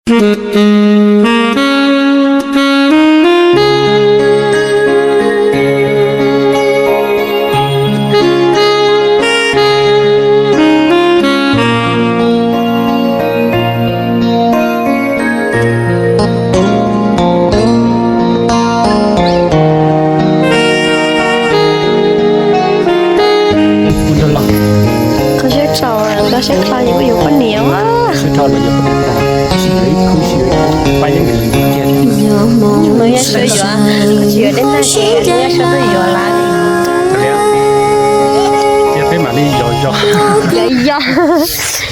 Qhov siab tshau, qhov siab kho ces kuj yuav poj niam. Mus yog sawv yuav, tsis yuav dej tag ces yog sawv tuaj yuav lawm. Ces peb mam li yos yos. Yos yos.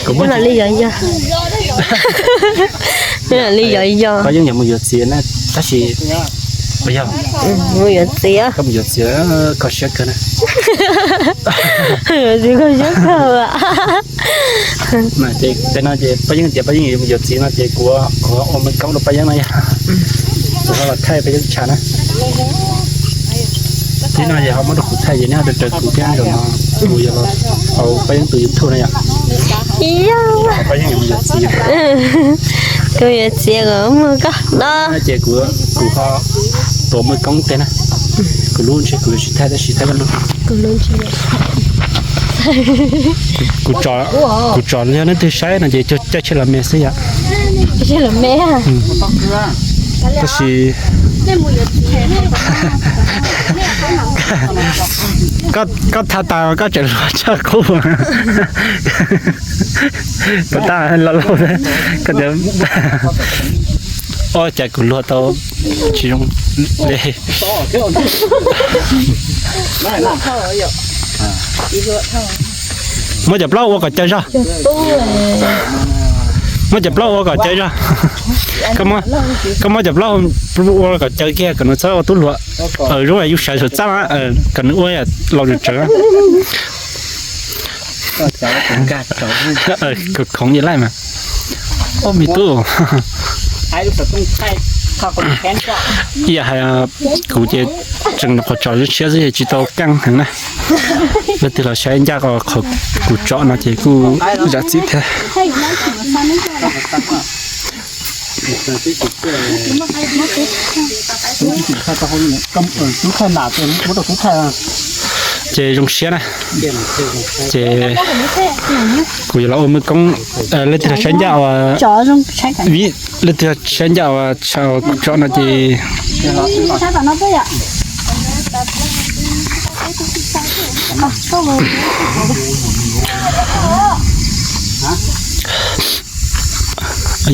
Peb mam li yos yos. Peb mam li yos yos. Paj Yeeb yog mus yuav txiv na, tab sis yog mus yuav txiv, koj mus yuav txiv kho siab kawg na. Yuav txiv kho siab kawg. Ces no ces Paj Yeeb tias Paj Yeeb yuav mus yuav txiv no ces kuv, kuv ua me koob rau Paj Yeeb no yog, kuv ho los thaij Paj Yeeb tshav na. Tib no ces ho muab rau kuv thaij ces neb ho raws kuv thiab, zaum no kuv yuav los hauv Paj Yeeb tus YouTube na yom. Paj Yeeb yuav mus yuav txiv. Kuv yuav txiv kom muaj koj no ces kuv, kuv ho tuav me koob teg na. Kuv lub ntshe kuv yuav tsis thaij tab sis thaij koj lub. Kuv tsom, kuv tsom yog leej twg saib no ces caij tsheb los me xwb yom. Tab sis koj, koj tha tas koj tseem hluas tshaj qub. Puas tab loj lauj, koj tias, o, cas kuv luag tau tsis zoo li. Muab cov plaub ua kom caw zog. Muab cov plaub ua kom caw zog. Koj muab cov plaub ua kom caw kiag kom nws txhob ua tub hluas. Zoo yus sawv saum txaj, kom nws ua laus tsawv tsawv. Kuv khoov ib laij mas. Ua me tub, ib yam hais kuv ces tseem nyuam qhuav tsom siab xwb ces tsis tau keej heev na. Leej twg los saib ncaj qhov kuv tsom no ces kuj zam txim thiab. Ces zoo siab na, ces kuv yuav los ua me koob, leej twg saib ncaj uas, leej twg saib ncaj uas tsom kuv tsom no ces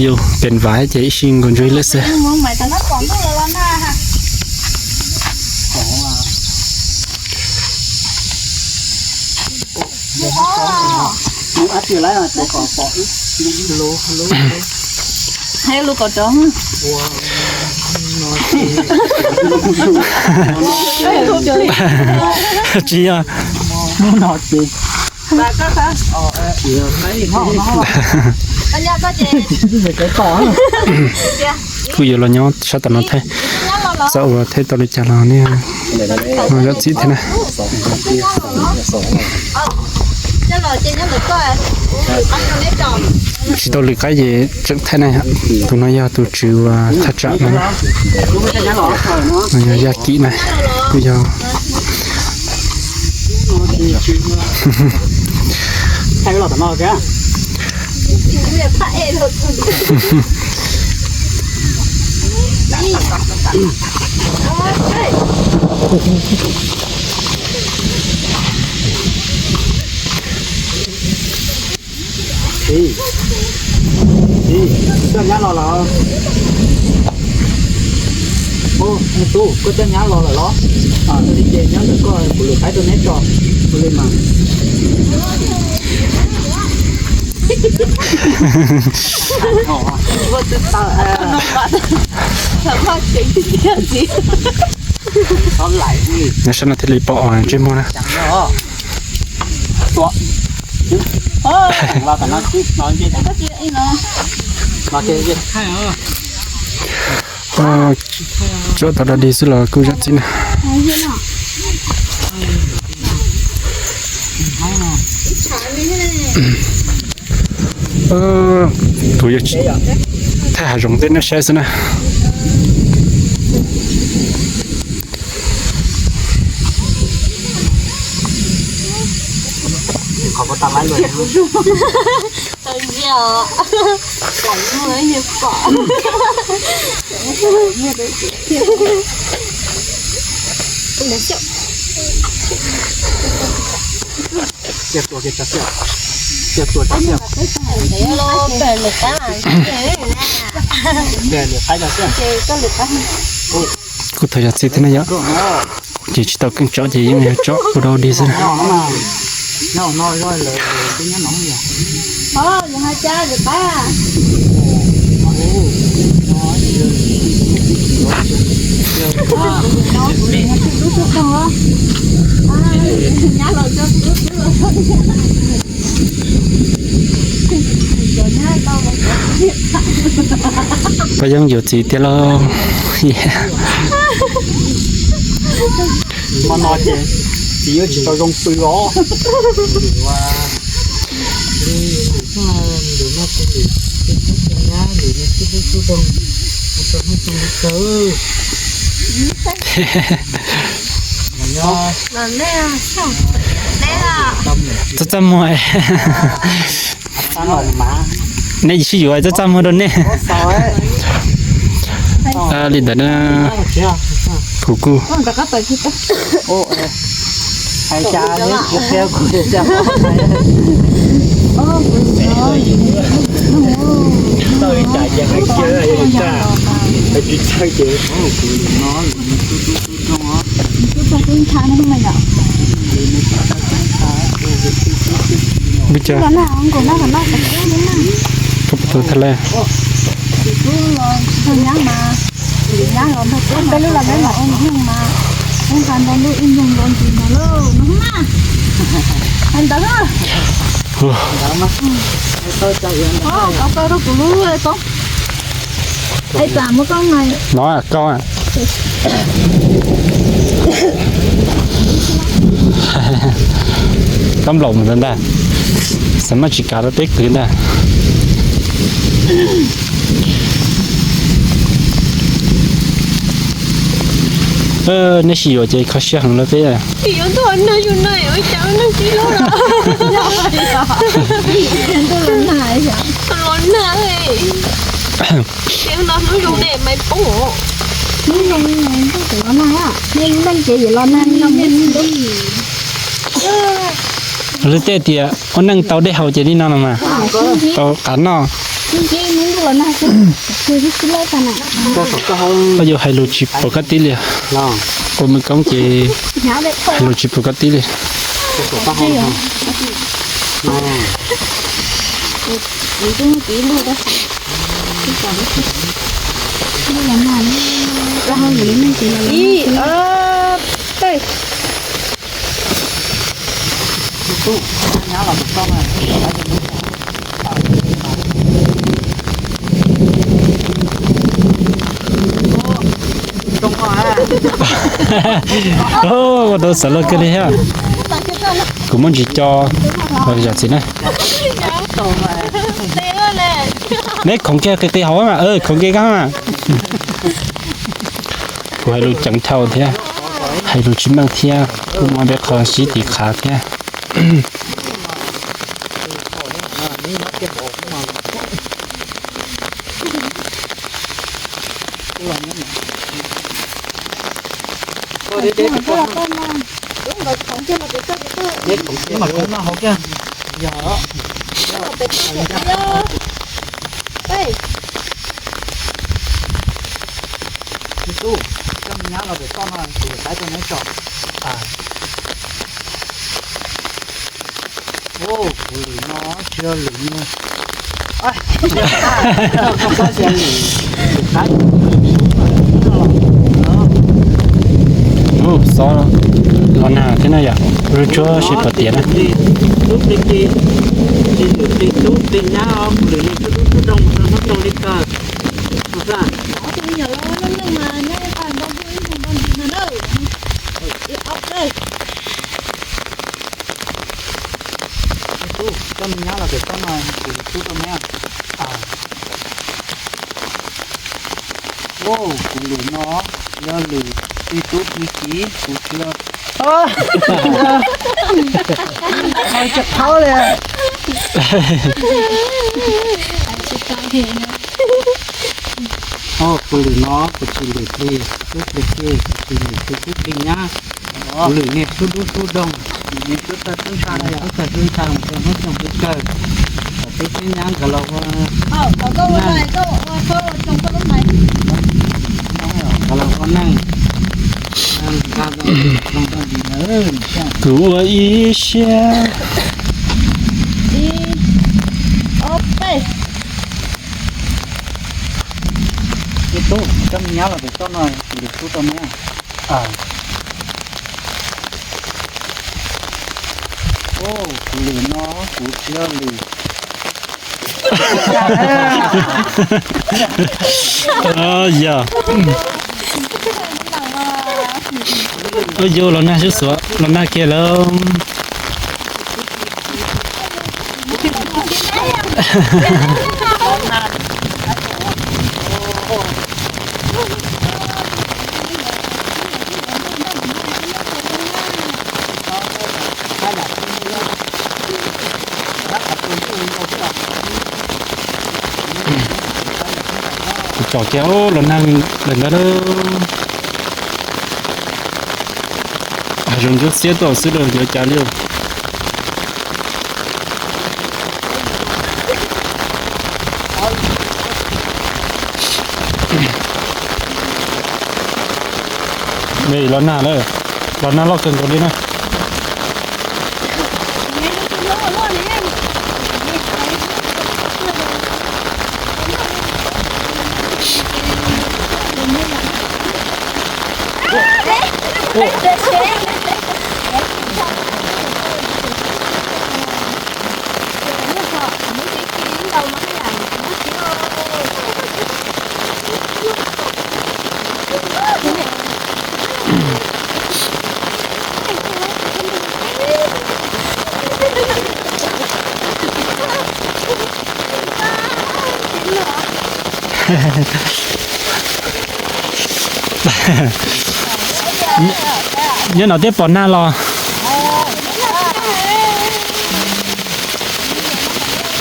yus pem vas ces ib sij nkaus ntsuag ib lwm xwb. Tsis yog. Kuj yuav los nyob sab tom no thiab, txawm ua thiab tau li cas los nej zam txim thiab na. Tsis tau lwm qaib ces tseem thaij na. Tus no yog tus tswv uas thaj tsam no, no yog Yaj Kim na, kuj yog Txiv, txiv, koj coj nyab los lawm? Tub, koj coj nyab los lawm los? Txiv, ces nyob ntawm koj, kuv lwm qaib rau neb tso. Ua li mas. Nyob sab no thiaj li pom ntsej muag na. Tsuam tau dog dig xwb los kuj zam txim na. Kuv yuav thaij Hav zoov tej nej saib xwb na. Kuj tau yog txiv thiab na yom. Ces tsis tau keeb tso ces yeej yog tso ua dau dig xwb. Pab Yeeb yuav txiv tiag lauj. Hmo no ces txiv yuav tsis tau zoo pw os. Txaj txaj muag. Nej sib yuav txaj txaj muag rau nej. Li ntawd na, kuv kuj Npawg Cawg, koj puas tau tha lawm? No koj. Koj nplaum mus ntag, xav mas tsis kav rau peb kwv ntag. Nej sib yuav ces kho siab heev lawm peb. Lawv tej tias ua neej tau dej haus ces li no no mas, tau qav noj. Koj yuav hais lus tsis pom koj tib li. Ua me koob ces hais lus tsis pom koj tib li. Ua tau xav loj kawg li thiab. Kuv muab ntsis co los zam txim na. Neb khoov kiag qis qis hauv mas, khoov kiag kab mas. Kuv hais lus ceev dhau thiab, hais lus tsis meej thiab, kuj muaj tej qho sib tiv qhav thiab. Tub, koj me nyab los pem toj no kuv xaiv tau neb tso. Kuv lwm no tsis yog lwm no. Xob los nag thiab na yom, lub tsuab sib pom tias na. Tub, koj me nyab los pem toj no kuv tub tau neb. Kuv lwm no yog lwm tij tub tij kiv, kuv tsis yog, tsis qhau li. Kuv lwm no kuv tsis lwm plig tub plig kiv, kuv tsis lwm plig tub plig nyab. Kuv lwm niag sub dub sub doog, niag sub tawg sub ntsa, sub tawg sub ntsa, mus rau hnub xyoo pub kawg, kom peb tub nyab nkawd los ua, nkawd los ua neej. Kuv ua ib siab, ib, ob, peb. Tub, koj me nyab los pem toj no, kuv lwm tub tau me. Kuv lwm no kuv tsis yog lwm. Yog, yog los nag sib xuav los nag kiag lawm. Kuv tsom kiag los nag lawm ntawd. Hav zoov ntsuab xiab tuaj xwb los yuav cas li. Me los nag lawm, los nag loj kawg nkaus li na. Nyob no thiaj pom nag los.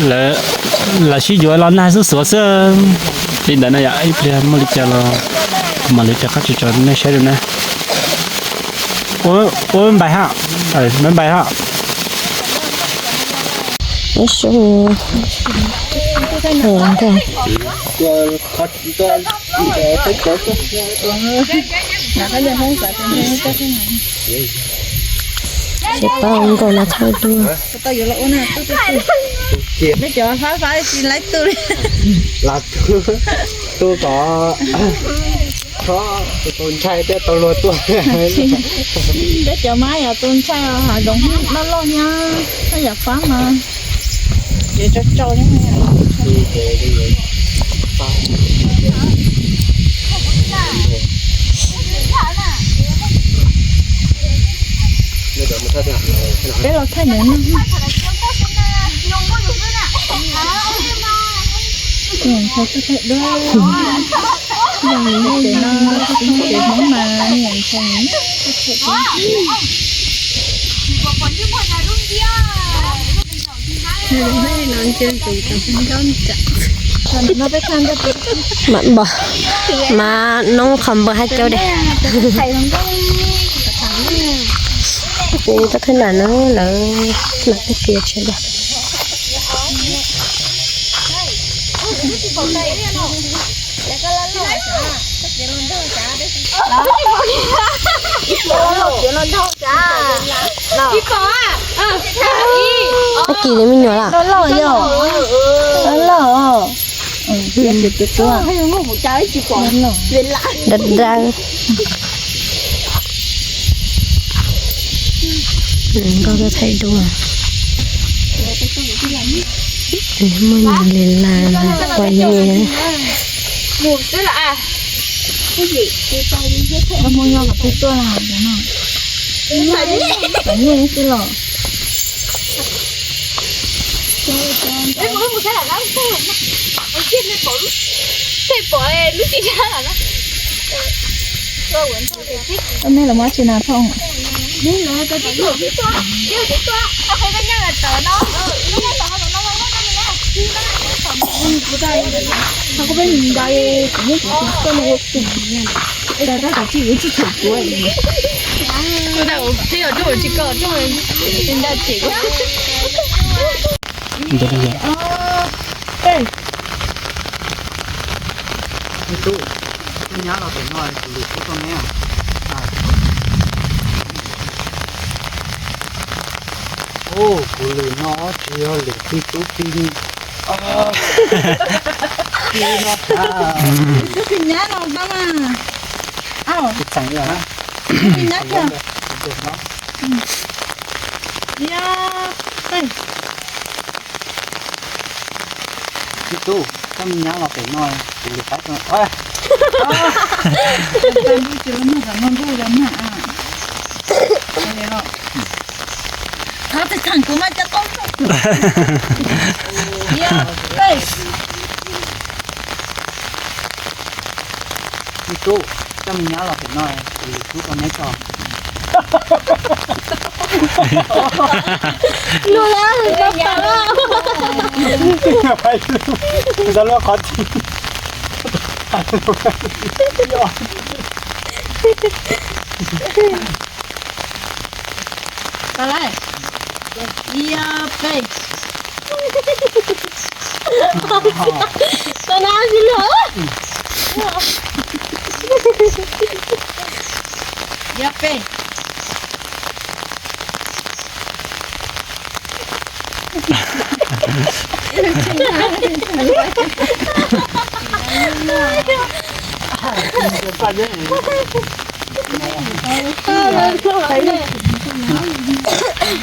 Lawv sib yuav los nag xub xuav xwb. Li ntawd no yom, ib pliag muaj li cas los kuv mam li rov qab tso nej saib dua na. Ua npais ha, npais ha. Tsis paub nkaus los thaij dua. Peb cov fab fab tsis laib tu li. Los tu, tu kom txhob tus ntshai thiaj tau luag tuaj. Peb cov mab yog tus ntshai os, hav zoov loj loj nyab, yog fab mas ces tsau tsau. Peb los thaij ntawm no. Ntshai thaij dua. Yog nws yog kev no, tsis yog kev Hmoob mas nws ntshai. Mam npog, mam noob qhov npog hais rau diam. Tau thaij nram no lawm, mam thaij kiag tshaj dab. Ab kis li me nyuam lawm. Loj loj yog. Loj loj. Dawb dawb. Nkauj tuaj thaij dua. Muaj nyias li las quas nyias. Pom lub tsis yog. Koj nej los muab tsis nas thooj. Koj peb nda, koj nej ua tus, koj tab tom tsis yuav tsis thaum tuav. Koj tab tom tsis koj tsis nda ces. Tus, koj nyab los pem no, kuv lwm tub tau neb. Ua, kuv lwm no tsis yog lwm tij tub tij, tij no, tub tij nyab no tab mas. Tsis txheem li na. Tub tij nyab kiag. Yog, tij tub, koj me nyab los pem no, kuv lwm qab tau. Tsis txheem kuv mas cov tau. Yog, tij tub, koj me nyab los pem no, kuv lwm tub tau neb tso. Lub, lub qhov ti. Tau lawm. Ib, peb. Tau na, tsis luag. Ib, peb.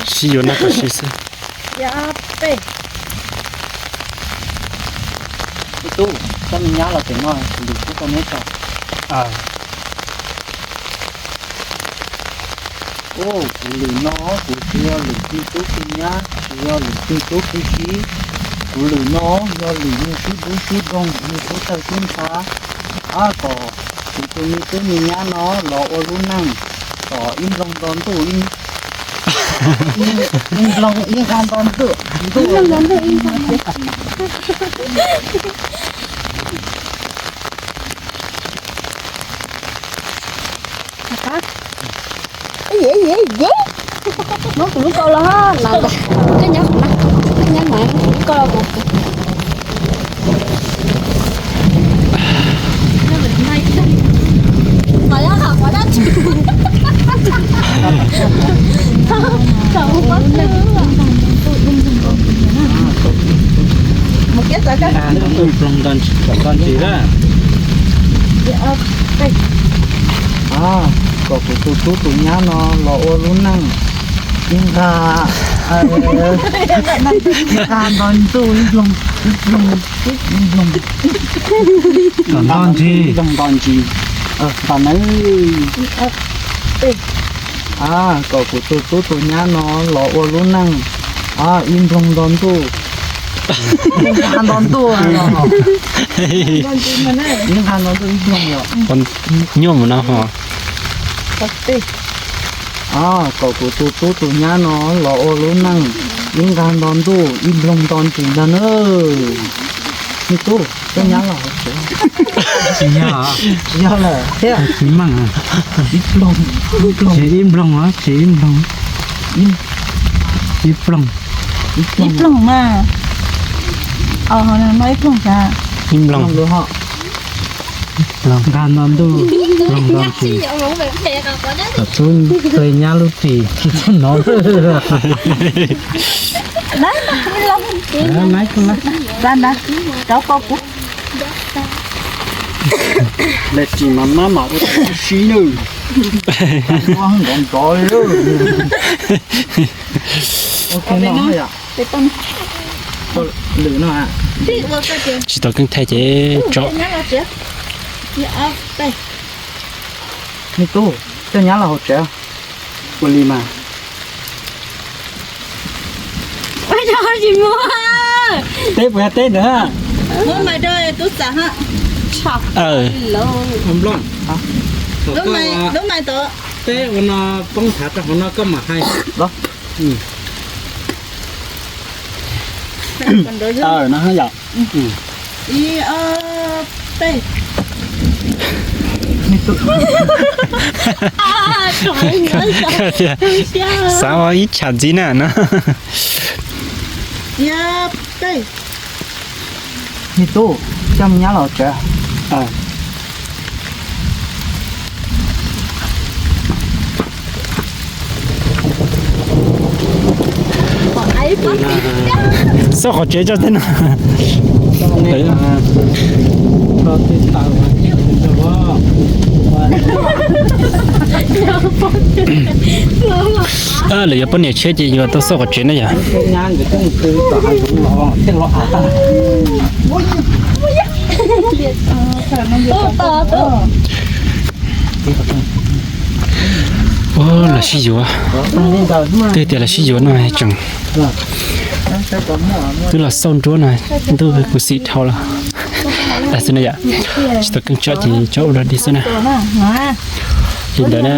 Sib yuav nab kom sib xwb. Ib tug, koj me nyab los pem no, kuv lwm tub tau neb tso. Ua, kuv lwm no kuv tsis yog lwm tij tub tij nyab, tsis yog lwm tij tub tij kiv. Kuv lwm no yog lwm yug sib dub sib doog, yug sib tawg sib ntxhab, kom kuv tus me tub me nyab no los ua lub neej, kom ib nploog nto ntuj, ib nploog ib nqag nto ntuj, ntuj. Muab kuv lub kaus los na, koj nyob qhov na, koj nyob na, lub kaus los kuv. Ib nploog nto ntsis lawm. Kom kuv tus tub tus nyab no los ua lub neej, ib nqag, ib nqag nto ntuj, ib nploog, ib nploog, ib nploog. Kom nto ntsis, nto ntsis, nto ntsis. Kom kuv tus tub tus nyab no los ua lub neej, ib nploog nto ntuj, ib nqag nto ntuj, ib nqag nto ntuj ib nploog yom. Nyuaj mus no ho. Kom kuv tus tub tus nyab no los ua lub neej, ib nqag nto ntuj, ib nploog nto ntsis ntag na. Me tub, koj nyab los hauv tsev. Tsis yog, tsis yog lawm thiab. Tsis meej. Ib nploog, ib nploog. Tsis ib nploog os, tsis ib nploog. Ib nploog. Ib nploog mas. Ib nploog. Nqag nto ntuj, nploog nto ntsis. Kom tub txawg nyab lub ris tsis txhob hnov. Daim ris mas mab mam ua tau sib nws. Nrov nrov li. Lwm no tsis tau keeb thaij ces tso. Me tub, koj nyab los hauv tsev. Ua li mas. Teb puas yog teb ntawd? Muab mais rau tub txawm ha. Aw. Lub mais, lub mais tod. Peb ua no poob thav rau hauv no koj mam hais. Ib, ob, peb. Xav ua ib cham ntxiv na no. Ib, ob, peb. Me tub, coj me nyab los tsev. Xauj qhov tsev tso tej no. Lawv yuav poj niam tshiab ces yuav tau xauj qhov tsev na yom. Ua, los sib yuav. Twb tias los sib yuav no tseem twb los xauj nruab no, ntuj kuv xim dhau lawm. Xwb na yom, tsis tau keej tso ces tso ua luaj li xwb na. Li ntawd na.